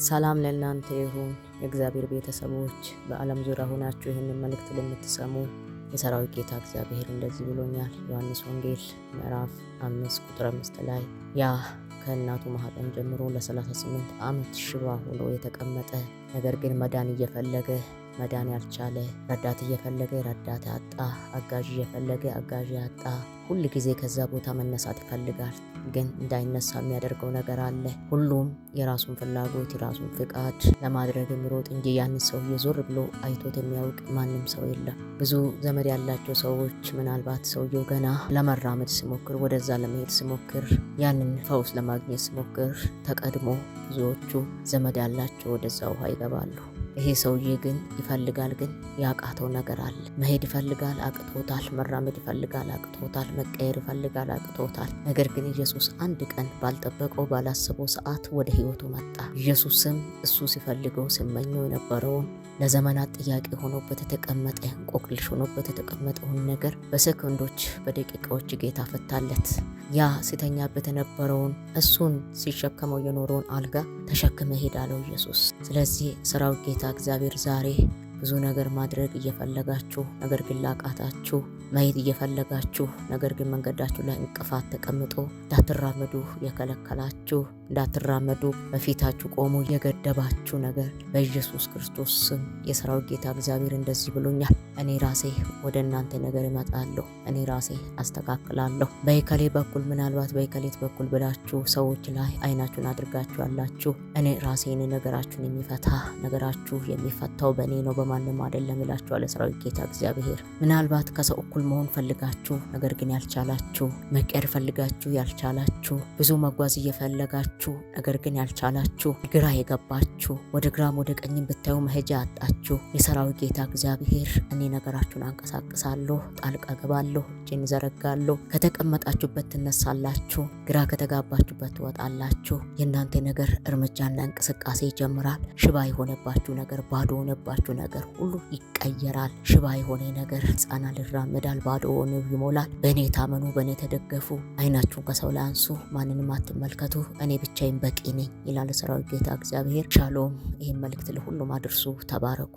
ሰላም ለእናንተ ይሁን የእግዚአብሔር ቤተሰቦች፣ በዓለም ዙሪያ ሆናችሁ ይህንን መልእክት ለምትሰሙ የሰራዊት ጌታ እግዚአብሔር እንደዚህ ብሎኛል። ዮሐንስ ወንጌል ምዕራፍ 5 ቁጥር 5 ላይ ያ ከእናቱ ማህፀን ጀምሮ ለ38 ዓመት ሽባ ሆኖ የተቀመጠ፣ ነገር ግን መዳን እየፈለገ መዳን ያልቻለ፣ ረዳት እየፈለገ ረዳት ያጣ፣ አጋዥ እየፈለገ አጋዥ ያጣ፣ ሁል ጊዜ ከዛ ቦታ መነሳት ይፈልጋል፣ ግን እንዳይነሳ የሚያደርገው ነገር አለ። ሁሉም የራሱን ፍላጎት የራሱን ፍቃድ ለማድረግ የሚሮጥ እንጂ ያንን ሰውዬ ዞር ብሎ አይቶት የሚያውቅ ማንም ሰው የለም። ብዙ ዘመድ ያላቸው ሰዎች ምናልባት ሰውየው ገና ለመራመድ ሲሞክር፣ ወደዛ ለመሄድ ሲሞክር፣ ያንን ፈውስ ለማግኘት ሲሞክር ተቀድሞ ብዙዎቹ ዘመድ ያላቸው ወደዛ ውሃ ይገባሉ። ይሄ ሰውዬ ግን ይፈልጋል፣ ግን ያቃተው ነገር አለ። መሄድ ይፈልጋል፣ አቅቶታል። መራመድ ይፈልጋል፣ አቅቶታል። መቀየር ይፈልጋል፣ አቅቶታል። ነገር ግን ኢየሱስ አንድ ቀን ባልጠበቀው ባላሰበው ሰዓት ወደ ህይወቱ መጣ። ኢየሱስም እሱ ሲፈልገው ሲመኘው የነበረውን፣ ለዘመናት ጥያቄ ሆኖበት የተቀመጠ፣ እንቆቅልሽ ሆኖበት የተቀመጠውን ነገር በሰከንዶች በደቂቃዎች ጌታ ፈታለት። ያ ሲተኛበት የነበረውን፣ እሱን ሲሸከመው የኖረውን አልጋ ተሸክመህ ሂድ አለው ኢየሱስ። ስለዚህ ሰራዊት ጌታ እግዚአብሔር ዛሬ ብዙ ነገር ማድረግ እየፈለጋችሁ ነገር ግን ላቃታችሁ፣ መሄድ እየፈለጋችሁ ነገር ግን መንገዳችሁ ላይ እንቅፋት ተቀምጦ እንዳትራመዱ የከለከላችሁ፣ እንዳትራመዱ በፊታችሁ ቆሞ የገደባችሁ ነገር በኢየሱስ ክርስቶስ ስም የሰራዊት ጌታ እግዚአብሔር እንደዚህ ብሎኛል። እኔ ራሴ ወደ እናንተ ነገር እመጣለሁ። እኔ ራሴ አስተካክላለሁ። በእከሌ በኩል፣ ምናልባት በእከሊት በኩል ብላችሁ ሰዎች ላይ አይናችሁን አድርጋችሁ ያላችሁ፣ እኔ ራሴን ነገራችሁን የሚፈታ፣ ነገራችሁ የሚፈታው በእኔ ነው፣ በማንም አይደለም ይላችኋል የሰራዊት ጌታ እግዚአብሔር። ምናልባት ከሰው እኩል መሆን ፈልጋችሁ ነገር ግን ያልቻላችሁ፣ መቀየር ፈልጋችሁ ያልቻላችሁ፣ ብዙ መጓዝ እየፈለጋችሁ ነገር ግን ያልቻላችሁ፣ ግራ የገባችሁ፣ ወደ ግራም ወደ ቀኝም ብታዩ መሄጃ ያጣችሁ፣ የሰራዊት ጌታ እግዚአብሔር እኔ ነገራችሁን አንቀሳቅሳለሁ፣ ጣልቃ ገባለሁ፣ እጄን ዘረጋለሁ። ከተቀመጣችሁበት ትነሳላችሁ፣ ግራ ከተጋባችሁበት ትወጣላችሁ። የእናንተ ነገር እርምጃና እንቅስቃሴ ይጀምራል። ሽባ የሆነባችሁ ነገር፣ ባዶ የሆነባችሁ ነገር ሁሉ ይቀየራል። ሽባ የሆነ ነገር ሕፃናል ይራመዳል፣ ባዶ ሆነ ይሞላል። በእኔ ታመኑ፣ በእኔ ተደገፉ። አይናችሁን ከሰው ላይ አንሱ፣ ማንንም አትመልከቱ። እኔ ብቻዬን በቂ ነኝ ይላል የሰራዊት ጌታ እግዚአብሔር። ሻሎም። ይህን መልእክት ለሁሉም አድርሱ። ተባረኩ።